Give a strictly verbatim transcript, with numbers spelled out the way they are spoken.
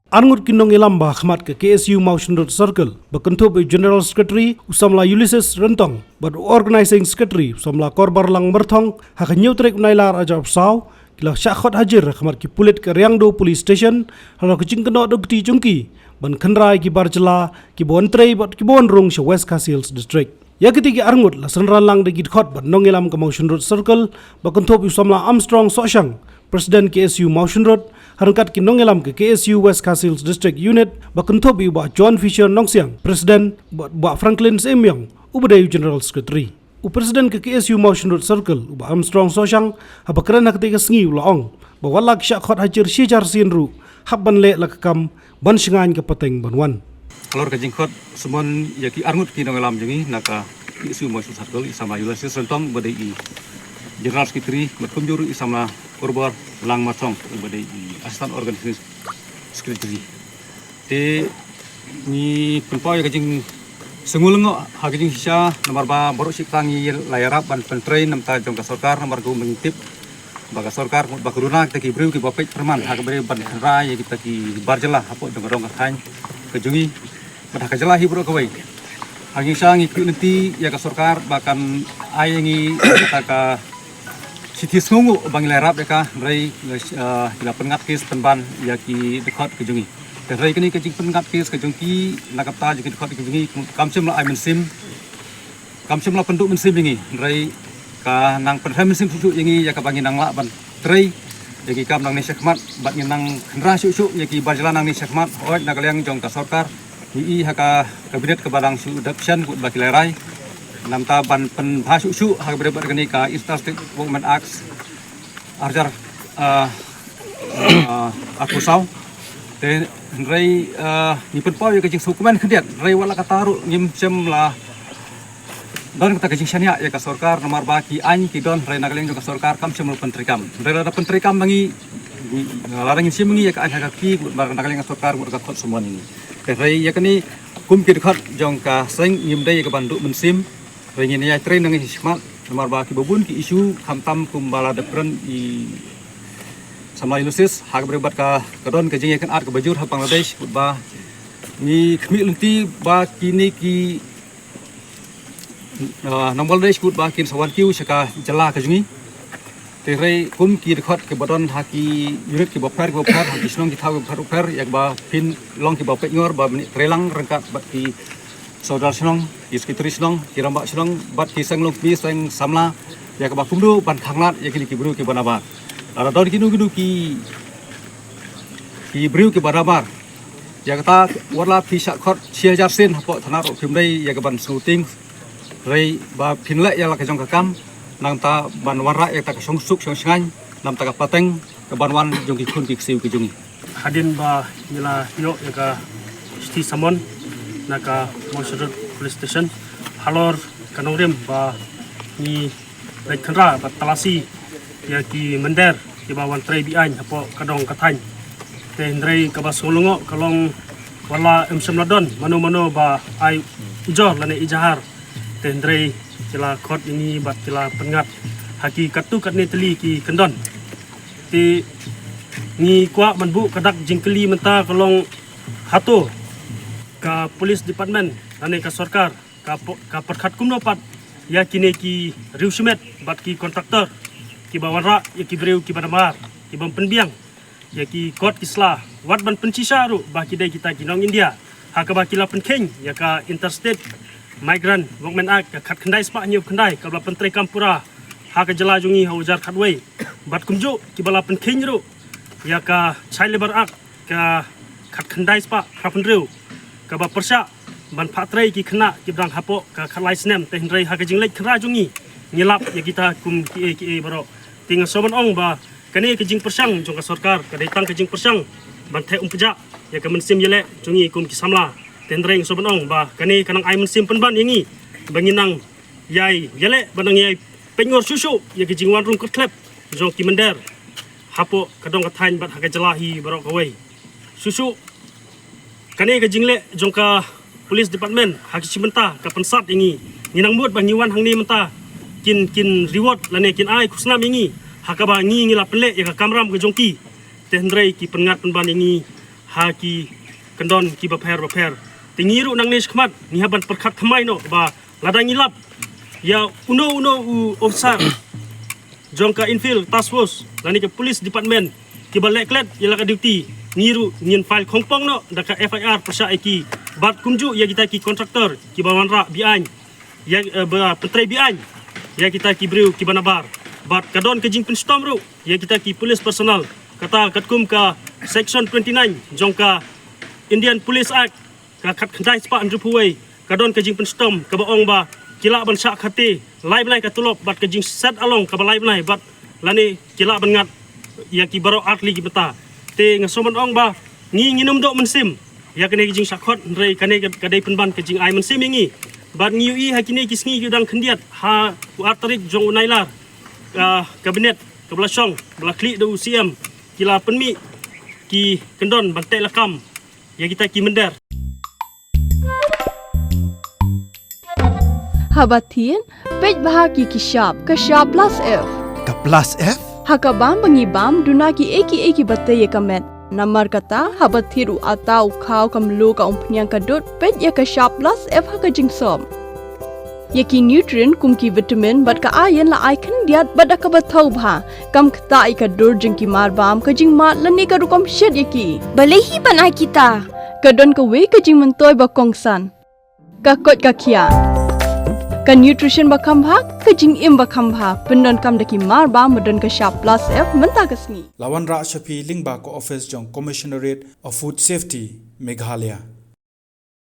Arngut ki nongïalam ba ha khmat ka K S U Mawshynrut Circle, ba kynthup ïa u General Secretary u samla Ulysses Ryntong bad u Organising Secretary u samla Korbar Langmarthong, ha ka hynñiew tarik u Nailar arhajar arphew saw, ki la shah khot hajir ha khmat ki pulit ka Riangdo Police Station halor ka jingkynnoh da u kti jong ki ban khynra ïa ki bar jylla kiba wan trei bad kiba wan rung sha West Khasi Hills District. Ïa kitei ki arngut la synran lang da ki dkhot bad nongïalam ka Mawshynrut Circle, ba kynthup ïa u samla Armstrong Sohshang, President K S U Mawshynrut, ha ryngkat ki nongïalam ka K S U West Khasi Hills District Unit, ba kynthup ïa u Bah John Fisher Nongsiang, President, bad u Bah Franklin Syiemiong, uba dei u General Secretary. U President ka K S U Mawshynrut Circle, u Bah Armstrong Sohshang, haba kren ha katei ka sngi u la ong ba wat la ki shah khot hajir shi hajar sien ruh, hap ban leh la ka kam ban shngaiñ ka pateng ban wan. Halor ka jingkhot summon ïa ki arngut ki nongïalam jong ngi na ka K S U Mawshynrut Circle, i samla Ulysses Ryntong ba dei i General Secretary, bad kumjuh ruh i samla Korbar Langmarthong ba dei i Assistant Organizing Secretary. Te ngi pynpaw ïa ka jingsngewlyngngoh ha ka jingshisha, namar ba baroh shi katta ngi la ïarap ban pyntrei na ka bynta jong ka sorkar, namar kumba ngi tip ba ka sorkar, ba ka duna kita ki briew kiba peit pyrman ha kaba ïadei ban khynra ïa kita ki bar jylla hapoh jong ka dong ka thaiñ ka jong ngi bad ha ka jylla hi baroh kawei. Ha ka jingshisha ngi khmih lynti ïa ka sorkar ba kan ai ïa ngi kata ka shithi sngewnguh ba ngi la ïarap ïa ka, hynrei, eh, ngi la pynngat case pynban ïa ki dkhot ka jong ngi. Te hynrei kane ka jingpynngat case ka jong ki na ka bynta jong ki dkhot ka jong ngi kam shym la ai mynsiem, kam shym la pynduh mynsiem ïa ngi, hynrei ka nang pynrem mynsiem shuh shuh ïa ngi ïa kaba ngin nang lah ban trei ïa ki kam nangne shakhmat bad ngin nang khynra shuh shuh ïa ki bar jylla nangne shakhmat, hooid na ka liang jong ka sorkar. Ngi i ha ka kabinet kaba dang shu dep shen bad ba ki la rai na ka bynta ban pynbha shuh shuh ha kaba ïadei bad kane ka Interstate Workmen Act arhajar, ah, ah, arphew saw. Te hynrei, ah, ngi pynpaw ïa ka jingsngewkmen khyndiat, hynrei wat la katta ruh ngim shym la don kata ka jingshaniah ïa ka sorkar, namar ba ki aiñ ki don, hynrei na ka liang jong ka sorkar kam shym la pyntreikam. Hynrei lada pyntreikam ma ngi, ngi, lada ngin shim ma ngi ïa ka aiñ ha ka kti, bad na ka liang ka sorkar bad ka khot summon ïa ngi. Te hynrei ïa kane kum ki dkhot jong ka seng ngim dei ïa ka ban duh mynsiem, hynrei ngin ïa trei nangne shakhmat, namar ba kiba bun ki issue, khamtam kumba la dep kren i samla Ulysses, ha kaba ïadei bad ka, ka don ka jingïakynad kaba jur ha Bangladesh, bad ba ngi khmih lynti ba kine ki, ah, nong Bangladesh bad ba kin sa wan kiew sha ka jylla ka jong ngi. Te hynrei kum ki dkhot kiba don ha ki unit kiba pher kiba pher, ha ki shnong ki thaw kiba pher kiba pher, ïa kaba phin long kiba peit ngor ba mynta trei lang ryngkat bad ki sordar shnong, ki secretary shnong, ki rangbah shnong bad ki seng longkmie seng samla, ïa kaba kumno ban khanglad ïa kine ki briew kiba nabar. Lada don kino kino ki, ki briew kiba nabar, ïa kata wat la phi shah khot shi hajar sien hapoh thana ruh phim dei ïa ka ban sngewtieng, hynrei ba phin leh ïa la ka jong ka kam, na ka bynta ban wanrah ïa kata ka shongsuk shongshngaiñ, na ka bynta ka pateng ka ban wan jong ki khun ki ksiew ki jong ngi. Hadien ba ngi la ïoh ïa ka shithi summon na ka Mawshynrut Police Station halor ka nongrim ba ngi leit khynra bad talasi ïa ki mynder kiba wan trei be-aiñ hapoh ka dong ka thaiñ. Te hynrei kaba sngewlyngngoh ka long wat la ym shym la don mano mano ba ai ujor lane ijahar. Te hynrei ki la khot ïa ngi bad ki la pynngat ha ki katto katne tylli ki kyndon. Te ngi kwah ban buh ka dak jingkylli mynta ka long, hato ka police department lane ka sorkar ka po-, ka pyrkhat kumno pat ïa kine ki riew shimet bad ki contractor kiba wanrah ïa ki briew kiba nabar, kiba pynbiang ïa ki kot ki sla, wat ban pynshisha ruh ba ki dei kita ki nong India, ha kaba ki la pynkheiñ ïa ka Interstate Migrant Workmen Act ka khatkhyndai spah hynñiewphew khyndai kaba la pyntreikam pura ha ka jylla jong ngi ha u hajar khatwei. Bad kumjuh kiba la pynkheiñ ruh ïa ka Child Labour Act ka khatkhyndai spah phraphew hynriew kaba pyrshah ban phah trei ki khynnah kiba dang hapoh ka khatlai snem. Te hynrei ha ka jingleit khynra jong ngi, ngi lap ïa kita kum kiei kiei baroh. Te nga sngew ban ong ba kane ka jingpyrshang jong ka sorkar ka dei tang ka jingpyrshang ban theh umphniang ïa ka mynsiem ïaleh jong ngi kum ki samla. Te hynrei nga sngew ban ong ba kane ka nang ai mynsiem pynban ïa ngi ba ngin nang ïai ïaleh, ba nang ïai peit ngor shuh shuh ïa ka jingwan rung kyrthlep jong ki mynder hapoh ka dong ka thaiñ bad ha ka jylla hi baroh kawei. Shuh shuh kane ka jingleh jong ka police department ha ki shi bynta ka pynsat ïa ngi. Ngi nang mut ba ngi wan hangne mynta kin, kin reward lane kin ai khusnam ïa ngi ha kaba ngi, ngi la pynleh ïa ka kamram ka jong ki. Te hynrei ki pynngat pynban ïa ngi ha ki kyndon kiba pher ba pher. Te ngi ruh nangne shakhmat ngi hap ban pyrkhat thymmai noh ba lada ngi lap ïa uno uno u officer jong ka infield task force lane ka police department kiba leh klet ïa la ka duty, ngi ruh ngin file khongpong noh da ka F I R pyrshah ïa ki. Bad kumjuh ïa kita ki contractor kiba wanrah beaiñ, ïa, eh, ba pyntrei beaiñ ïa kita ki briew kiba nabar. Bad ka don ka jingpynshitom ruh ïa kita ki police personnel, kata katkum ka section twenty nine jong ka Indian Police Act, ka khatkhyndai spah hynriewphew wei, ka don ka jingpynshitom kaba ong ba ki lah ban shah khate lai bnai ka tulop bad ka jingset along kaba lai bnai bad lane ki lah ban ngat ïa ki baroh artylli ki bynta. Te nga sngewbha ban ong ba ngi ngin ym doh mynsiem ïa kane ka jingshah khot, hynrei kane ka, ka dei pynban ka jingai mynsiem ïa ngi. Bad ngi ïohi ha kine ki sngi ki dang khyndiat ha u ar tarik jong u Nailar, ah, kabinet kaba la shong ba la khlieh da u C M ki la pynmih ki kyndon ban teh lakam ïa kita ki mynder. Haba thied, peit bha ki ki shap, ka shap plus F. Ka plus F? Ha ka bam ba ngi bam, duna ki ei ki ei kiba tei ïa ka met. Namar kata, haba thied u ata, u khaw, ka mluh, ka umphniang, ka dud, peit ïa ka shap plus F ha ka jingsop. Ïa ki nutrient kum ki vitamin bad ka iron la ai khyndiat bad da kaba thaw bha. Kam ktah ïa ka dur jong ki marbam, ka jingmad lane ka rukom shet ïa ki. Balei hi ban ai kita? Ka don kawei ka jingmyntoi ba kongsan. Ka koit ka khiah. Ka nutrition ba kham bha, ka jingim ba kham bha, pyndonkam da ki marbam ba don ka shap plus F mynta ka sngi. La wanrah sha phi lyngba ka office jong Commissionerate of Food Safety, Meghalaya.